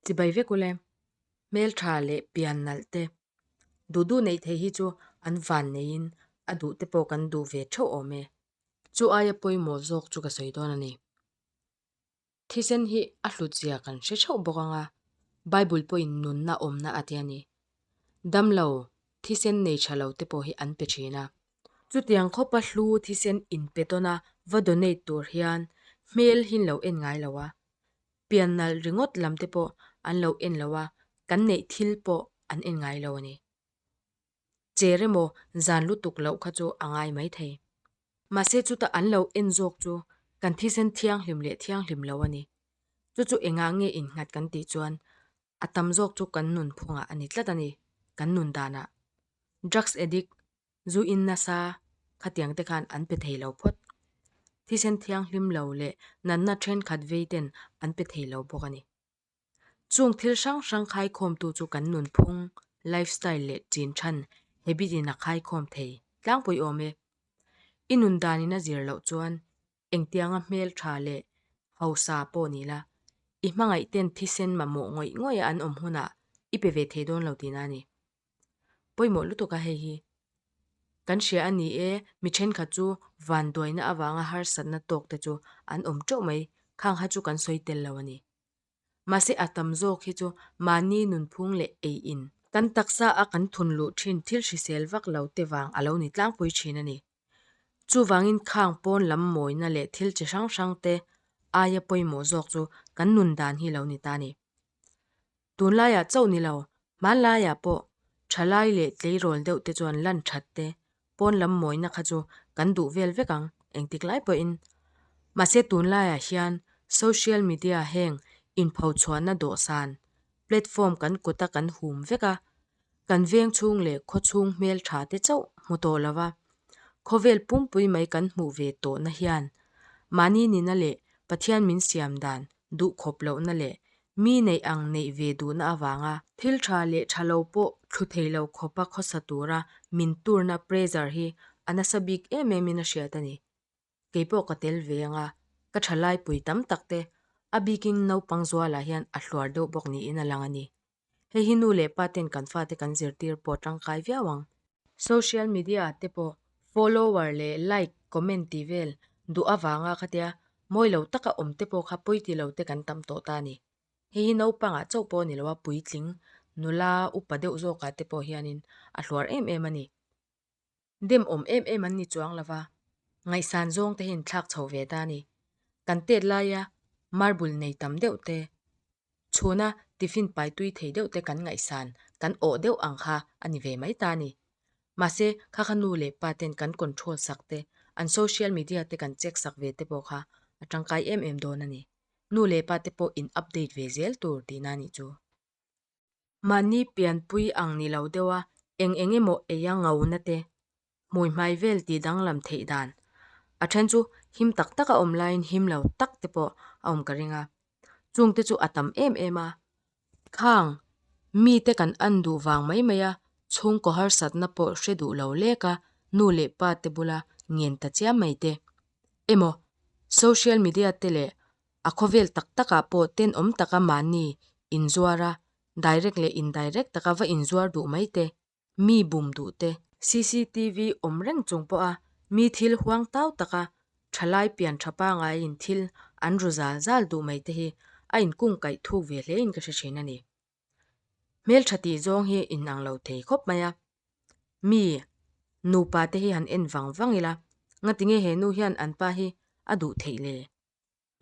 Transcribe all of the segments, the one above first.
Chibai vek ule, hmeltha leh pian nalh te, duh duh neih thei hi chu an van neiin a duh te pawh kan duh ve theuh awm e. Chu aia pawimawh zawk chu ka sawi dawn a ni. Thisen hi a hlut zia kan hre theuh bawk ang a, Bible pawhin nunna awmna a ti a ni. Damlo, thisen nei tha lo te pawh hi an pe thin a. Chutiang khawpa hlu thisen inpe tawna va donate tur hian hmel hin lo en ngai lo a, pian nalh ringawt lam te pawh an lo en lo a, kan neih thil pawh an en ngai lo a ni. Cher emaw zan lutuk loh kha chu a ngai mai thei. Mahse chuta an lo en zawk chu kan thisen thianghlim leh thianghlim lo a ni. Chu chu engah nge innghat kan tih chuan a tam zawk chu kan nun phungah a ni tlat a ni, kan nun danah. Drugs addict, zu in nasa khatiang te khan an pe thei lo phawt. Thisen thianghlim lo leh natna thenkhat vei ten an pe thei lo bawk a ni. Chung thil hrang hrang khaikhawmtu chu kan nunphung, lifestyle, leh chin than, habit, in a khaikhawm thei tlangpui awm e. I nun danin a zir loh chuan engtianga hmel tha leh hausa pawh ni la, i hmangaih ten thisen mamawh ngawih ngawih a an awm hunah i pe ve thei dawn lo tihna a ni. Pawimawh lutuk a hei hi. Kan hria a ni e, mi thenkhat chu vanduaina avanga harsatna tawk te chu an awm teuh mai, khang kha chu kan sawi tel lo a ni. Mahse a tam zawk hi chu mahni nunphung leh ei in. Kan taksa a kan thun luh thin thil hrisel vak lo te vang a lo ni tlangpui thin a ni. Chuvangin khang pawn lam mawina leh thil chi hrang hrang te aia pawimawh zawk chu kan nun dan hi lo ni ta a ni. Tunlaiah chauh ni lo, hmanlaiah pawh thalai leh tleirawl deuh te chuan lan that te, pawn lam mawina kha chu kan duh vel vek ang, engtik lai pawhin. Mahse tunlaiah hian social media heng inphochhuahna dawhsan, platform, kan kuta kan hum vek a, kan veng chhung leh khaw chhung hmel tha te chauh hmu tawh lo va, khawvel pumpui mai kan hmuh ve tawhna hian mahni nina leh Pathian min siam dan duh khawp lohna leh Mi neih ang neih ve duhna avanga thil tha leh tha lo pawh thlu thei lo khawpa khawsa tura min turna pressure hi a nasa bik em em in a hriat a ni. Kei pawh ka tel ve anga ka tha laipui tam tak te a bikin naupang zualah hian a hluar deuh bawk niin a lang a ni. Hei hi nu leh pa ten kan fate kan zirtir pawh tangkai viau ang. Social media te pawh follower leh like, comment tih vel duh avanga khatia mawi lo taka awm te pawh kha pawi ti lo te kan tam tawh ta a ni. Hei hi naupangah chauh pawh a ni lo a, puitling, nula, upa deuh zawkah te pawh hianin a hluar em em a ni. Dem awm em em an ni chuang lo va, ngaihsan zawng te hi in thlak chho ve ta a ni. Kan tet laia marble nei tam deuh te, chhuna tiffin pai tui thei deuh te kan ngaihsan kan awh deuh ang kha a ni ve mai ta a ni. Mahse, kha kha nu leh pa ten kan control sak te, an social media te kan check sak ve te pawh kha a tangkai em em dawn a ni. Nu leh pa te pawh in update ve zel tur tihna a nih chu. Mahni pianpui ang ni lo deuha eng eng emaw eia ngauna te, hmui hmai vel tih danglam theih dan. A then chu him tak tak a awm laiin him lo tak te pawh a awm ka ring a. Chung te chu a tam em em a. Khang, mite kan an duh vang mai mai a, chhungkaw harsatna pawh hre duh lo lek a, nu leh pa te bula ngen ta chiam mai te. Emaw, social media te leh A khawvel tak takah pawh tenawm taka mahni inzuar a, direct leh indirect taka va inzuar duh mai te, mi bum duh te, cctv awm reng chung pawha mi thil huang tau taka thalai pian tha pangaiin thil an ru zal zal duh mai te hi a inkungkaih thuk ve hlein ka hre thin a ni. Hmeltha tih zawng hi inang lo thei khawp mai a, mi nupa te hi han en vang vang ila, ngatinge he nu hian an pa hi a duh theih le?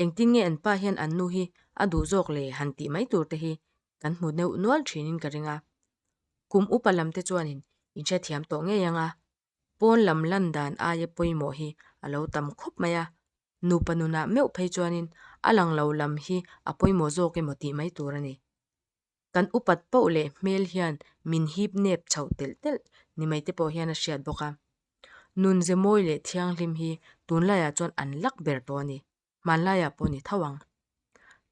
Engtin nge an pa hian an nu hi a duh zawk le han tih mai tur te hi kan hmu neuh nual thinin ka ring a. Kum upa lam te chuanin in hrethiam tawh ngei ang a, pawn lam lan dan aia pawimawh hi a lo tam khawp mai a, nupa nunah meuh phei chuanin a lang lo lam hi a pawimawh zawk emaw tih mai tur a ni. Kan upat poh leh hmel hian min hip nep chhoh telh telh ni mai te pawh hian a hriat bawk a. Nun ze mawi leh thianghlim hi tunlaiah chuan an lak ber tawh a ni. Hmanlaiah pawh ni tho ang.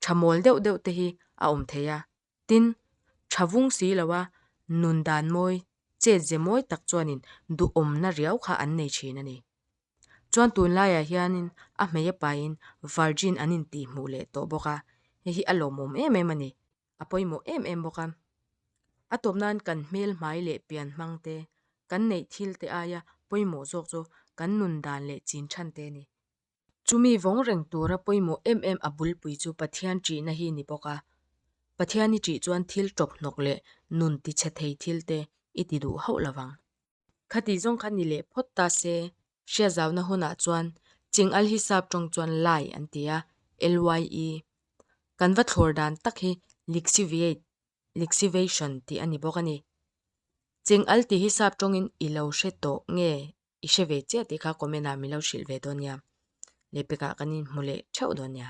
Tha mawl deuh deuh te hi a awm thei a. Tin, tha vung si lo a nun dan mawi, chet ze mawi tak chuanin duhawmna riau kha an nei thin a ni. Chuan tunlaiah hianin a hmei a pain virgin an intihhmuh leh tawh bawk a, hei hi a lawmawm em em a ni. A pawimawh em em bawk a. A tawp nan kan hmel hmai leh pian hmang te, kan neih thil te aia pawimawh zawk chu kan nun dan leh chin than te a ni. Chumi vawng reng tura pawimawh em em a bulpui chu Pathian ṭihna hi ni bawk a. Pathian i ṭih chuan thil ṭawp hnawk leh nun tichhe thei thil te i ti duh hauh lo vang. Khati zawng kha ni leh phawt ta se, hriatzauna hunah chuan ching al hi sap tawng chuan lie an ti a, LYE. Kan va thlawr dan tak hi lixiviate, lixivation tih a ni bawk a ni. Ching al tih hi sap tawngin i lo hre tawh nge i hre ve chiah tih kha comment ah min lo hrilh ve dawn nia. Lehpekah kan inhmu leh theuh dawn nia.